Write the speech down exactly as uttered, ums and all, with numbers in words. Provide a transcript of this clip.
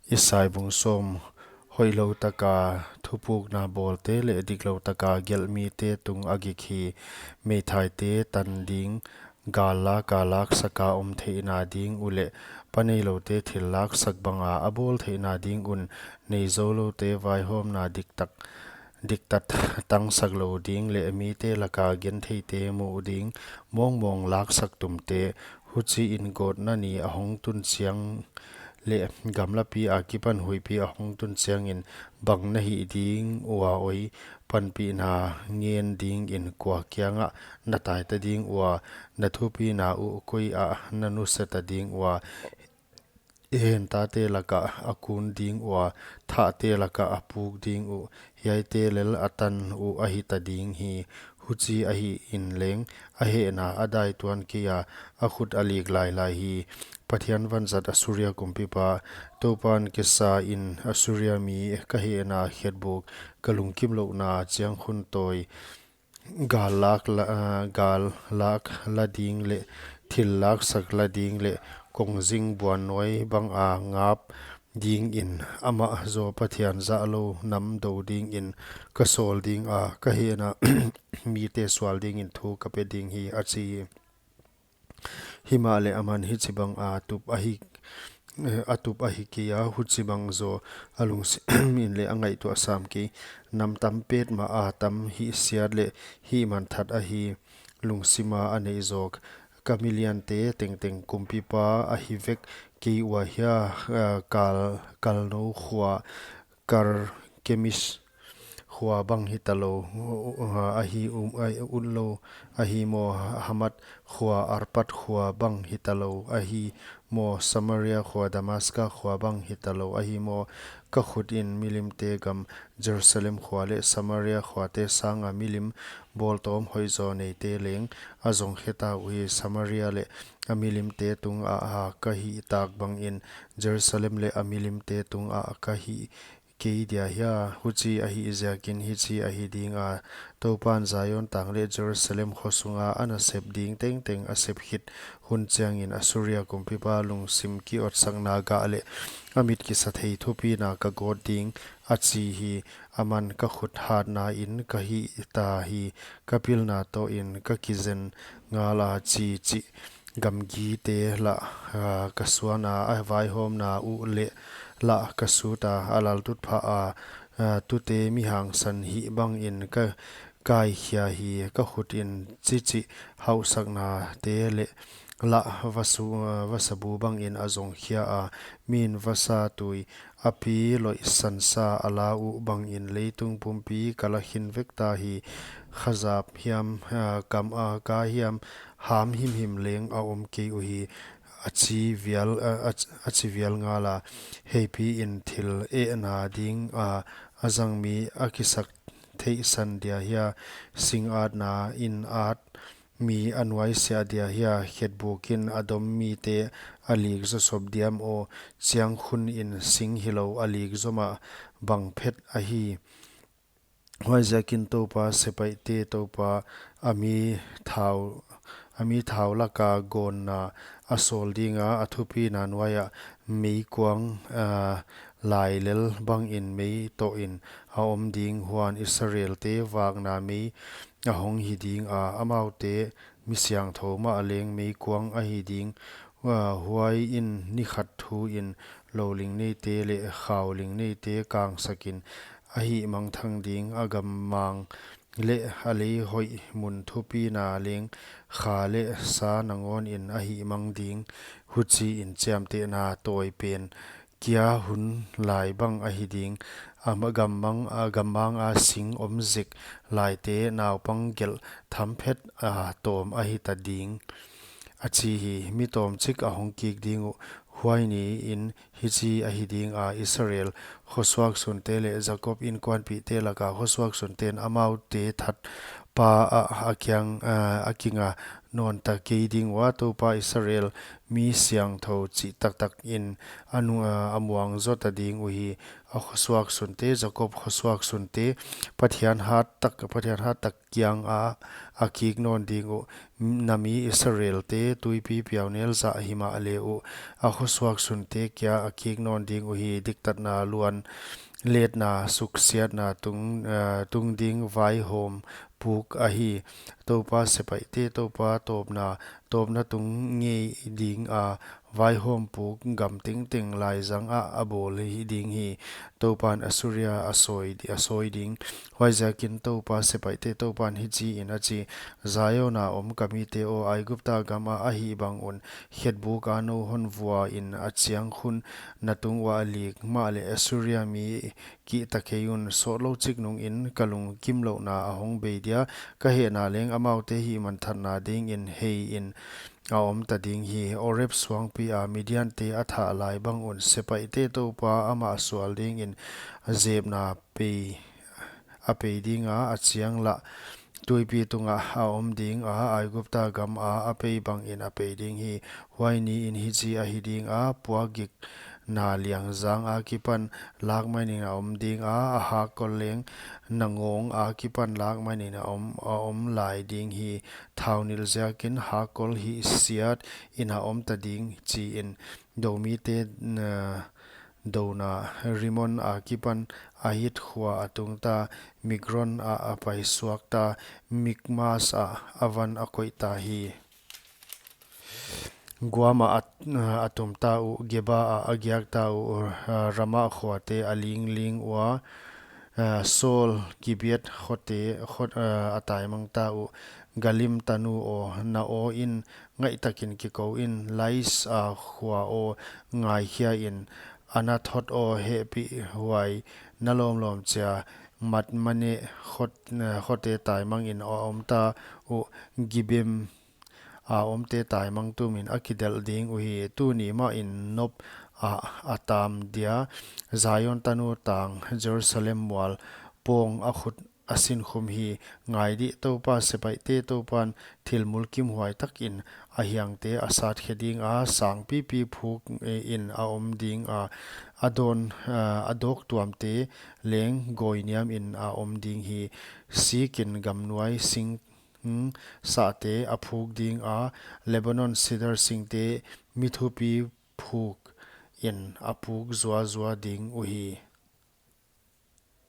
Isai bung sawm. Hoihlou taka thupukna bawlte leh diklou taka gelhmite tung a gik hi. Meithaite tan ding gal laka laksaka om theihna ding uh leh, pa neiloute thil laksak banga a bawl theihna ding un, neizouloute vaihawmna diktak diktat tangsak lou ding leh mite laka gentheite muh ding mawngmawng laksak tumte, huchiin gawtna ni a hong tun chiang leh gamlapi akipan huihpi a hong tun chiangin bang na hih ding ua oi, panpihna ngen dingin kua kiangah na taita ding ua, na thupina uh koi ah na nusata ding ua, hentate lakah a kun ding ua, thahte lakah a puk ding uh, hiaite lel a tan uh a hita ding hi. Huchi ahihin leng, a hehna a dai tuan kei a, a khut a lik lailai hi. Pathian vanzat Assuria kumpipa, Toupan kisain Assuria mi ka hehna khetbuk, ka lungkimlouhna chiangkhun tawi, gal lak la, ah, gal lak la ding leh, thil laksak la ding leh, kongzing buannuai banga ngap dingin, amah zaw Pathian zahlou nam dou dingin ka sawl ding a, ka hehna mite sual dingin thu ka pe ding hi, a chi hi. Himahleh aman hichibang a tup ahi, eh, a tup ahi kei a, huchibang zaw a lungsimin leh a ngaihtuah sam kei. Nam tam petmah a tam hihsiat leh hihmanthat ahi, lungsima a neih zawk. Ka miliante tengteng kumpipa ahi vek kei ua hia, eh, Kal-, Kalno khua, Karkemis khua bang hitalou, uh, uh, ahi, um, ai, utlou ahi maw? Hamath khua, Arpad khua bang hitalou ahi maw? Samaria khua, Damaska khua bang hitalou ahi maw? Ka khutin milimte gam Jerusalem khua leh Samaria khuate sanga milim bawltawm hoihzaw neite leng a zong kheta uhi. Samaria leh a milimte tungah a ka hih tak bangin Jerusalem leh a milimte tungah ka hih kei dia hia? Huchi ahih ziakin hichi ahi dinga, Toupan Zion tang leh Jerusalem kho sunga a nasep ding tengteng a sep khit hun chiangin Assuria kumpipa lungsim kiotsakna gah leh a mit kisathei thupina ka gawt ding, a chi hi. Aman ka khut hatnain ka hihta hi, ka pilna tawhin ka kizen ngala chi chih gamgite lah, ah, ka suana, a vaihawmna uh leh lah ka suta, a laltutphah a, ah, tute mi hangsan hih bangin ka kaikhia hi. Ka khutin chi chih hauhsaknate leh lah vasu-, ah, vasabu bangin a zongkhia a, min vasa tui a pi loih sansa a la uh bangin leitung pumpi ka la khin vekta hi. Khazap hiam, ah, kam a ka hiam, ham himhim leng a om kei uhi, a chi vial, ah, a ch-, a chi vial ngala. Heipiin thil ehna dinga a zangmi a kisak theihsan dia hia? Singatna in at mi a nuaisiah dia hia? Khetbukin a dom mite a lik zawsop diam aw? Chiangkhunin sing hilou a lik zaw mah bang phet ahi. Huaiziakin Toupa sepaihte Toupa, a mi thau, a mi thau laka gawnna a sawl dinga, a thupina nuaiah meikuang, ah, lailel bangin mei tawhin a om ding. Huan Israelte vakna mei a hong hi dinga, amaute mi siangthou mah leng meikuang ahi ding. Ah, huaiin ni khat thuin louling neite leh khauling neite kangsakin a hihmangthang ding. A gammang leh a lei hoih mun thupina leng kha leh sa nangawnin a hihmang ding. Huchiin chiamtehna tawipen kia hun lai bang ahi ding. A ma-, gammang, a gammanga sing om zek laite naupang gelh thamphet a tawm a hita ding, a chi hi. Mi tawmchik a hong kik ding uh. Huai niin hichi ahi dinga, Israel khosuak sunte leh Jakob inkuanpihte laka khosuak sunten amaute that pa a, a kiang, a, a kinga nawn ta kei ding ua, Toupa Israel mi siangthou chih taktak in a nu-, a, a muang zota ding uhi. A khosuak sunte, Jakob khosuak sunte, Pathian hat tak, Pathian hat tak kiang a, a kik nawn ding uh. Na mi Israel te tuipi piaunel zah himahleh uh, a khosuak sunte kia a kik nawn ding uhi. Diktatna luan, letna, suksiatna tung, eh, tung ding vaihawm puk ahi. Toupa sepaihte Toupa tawpna, tawpna tung ngei ding a, vaihawm puk gam tengteng laizang ah a bawl hi ding hi. Toupan Assuria a sawi di-, a sawi ding. Huaiziakin Toupa sepaihte Toupan hichiin a chi: Zion a om ka mite aw, Aigupta gam ah a hih bang un, khetbuk a nou hon vua in a chiang khun na tung uah a lik. Mahleh Assuria mi kihta kei un, sawtlou chik nungin ka lungkimlouhna a hong bei dia, ka hehna leng amaute hihmanthatna dingin hei in a om ta ding hi. Oreb suangpi a Midiante a thah lai bang un, sepaihte Toupa amah sual dingin zepna pei, a pei ding a, a chiang lah tuipi tungah a om ding a, Aigupta gam a a pei bangin a pei ding hi. Huai niin hichi ahi ding a, puakgikna liangzang a kipan lak mainin a om ding a, a hakkol leng na ngawng a kipan lak mainin a om, a om lai ding hi. Thaunilh ziakin hakkol hihsiat in a om ta ding, chiin. Doumite, na, douna Rimmon a kipan Ahit khua a tung ta, Migron ah a paisuak ta, Mikmas ah a van a koih ta hi. Guam ah a, a tum ta uh, Geba ah a giak ta uh, Ramah khuate a lingling ua, Saul, Gibeat khote, khot, a taimang ta uh. Galim tanu aw, na aw in, ngaihtakin kikou in, Lais a khua aw, ngaikhia in, Anathot aw, hehpihhuai na lawmlawm chia, Madmane khot, khote taimangin a om ta uh, Gibim a omte taimang tumin a kidelh ding uhi. Tuni mahin Nob ah a tam dia, Zion tanu tang, Jerusalem mual pawng a khut a sinkhum hi. Ngai dih, Toupa sepaihte Toupan thil mulkimhuai takin a hiangte a sat khe ding a, sangpipi phuk in a om ding a, a dawn, a dawk tuamte leng gawiniam in a om ding hi. Sikin gamnuai sing sahte a phuk ding a, Lebanon cedar singte mi thupi phuk in a puk zuazua ding uhi.